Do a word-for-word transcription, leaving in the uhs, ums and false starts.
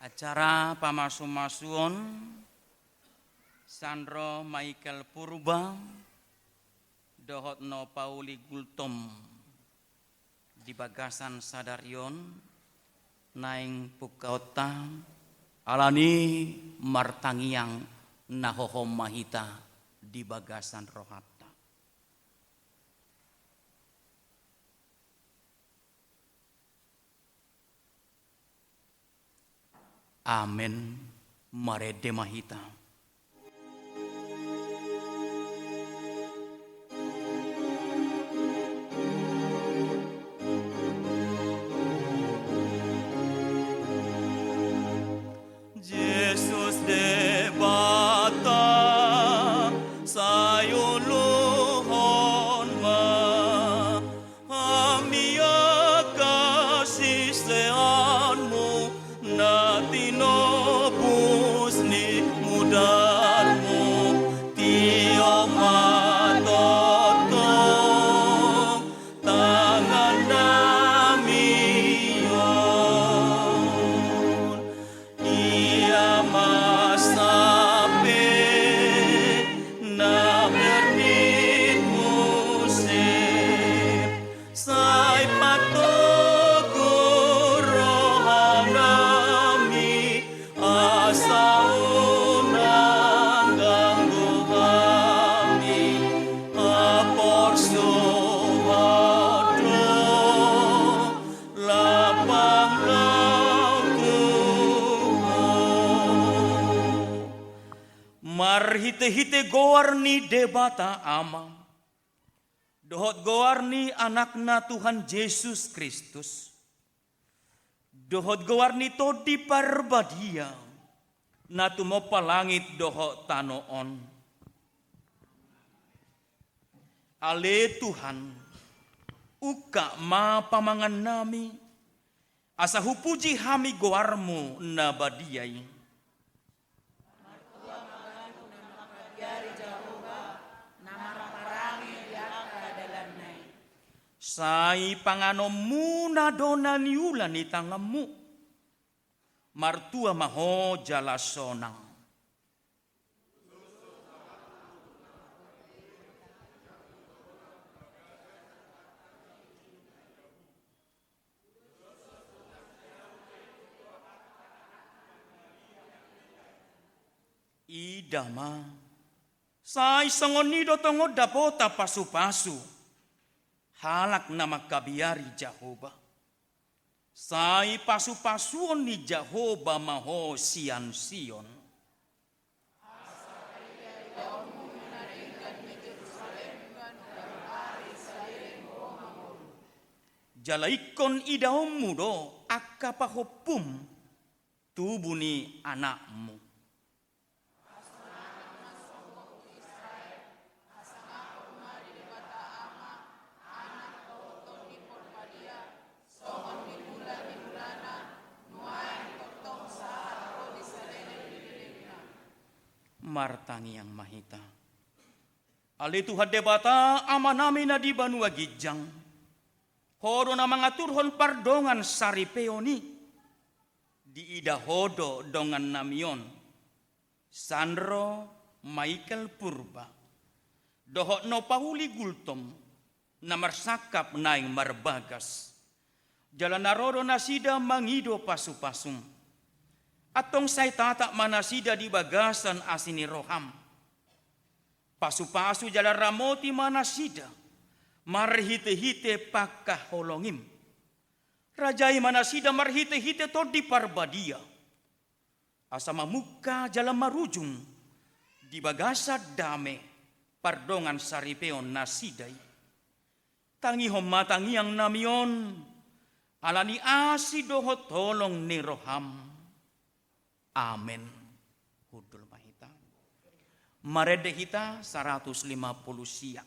Acara pamasumasuon Sandro Michael Purba dohot no Pauli Gultom di bagasan sadari on naeng pungkaonta, alani martangiang na hohom ma hita di bagasan rohanta. Amen. Marende ma hita. Jesus Debata, sai uluhon ma hami angka siseanmu na tinobus ni mudarmu, tiop ma tongtong tangan nami on. Ia ma sampe na bernit muse, sai patogu roha nami, asa unang ganggu hami, aporsu Ho do lampang laho tu Ho. Marhitehite goar ni Debata Ama, dohot goar ni Anakna Tuhan Jesus Kristus, dohot goar ni Tondi Parbadia, na tumompa langit dohot tano on. Ale Tuhan, ungkap ma pamangan nami, asa hupuji hami goarmu na badia i. Martua ma ganup na mangkabiari Jahowa, na marparange di angka dalanna i. Sai panganonmuna do na niula ni tanganmu. Martua ma ho jala sonang. Ida ma, sai songon i do tongon dapota pasupasu halak na mangkabiari Jahowa. Sai pasupasuon ni Jahowa ma ho sian Sion. Jala ingkon idaonmu do angka pahompum tubu ni anakmu. Martangiang ma hita. Ale Tuhan Debata, Amanami na di banua ginjang, Ho do na mangaturhon pardongan saripeon i. Diida Ho do dongannami on, Sandro Michael Purba dohot no Pauli Gultom, na marsangkap naeng marbagas. Jala na ro do nasida mangido pasupasum. Antong sai tatap ma nasida di bagasan asi ni roham. Pasupasu jala ramoti ma nasida marhitehite pangkaholongim. Rajai ma nasida marhitehite Tondi Parbadia, asa mamungka jala marujung di bagasan dame pardongan saripeon nasida i. Tangihon ma tangiangnami on, alani asi dohot holong ni roham. Amen. Hundul ma hita. Marende hita saratus lima pulu sia.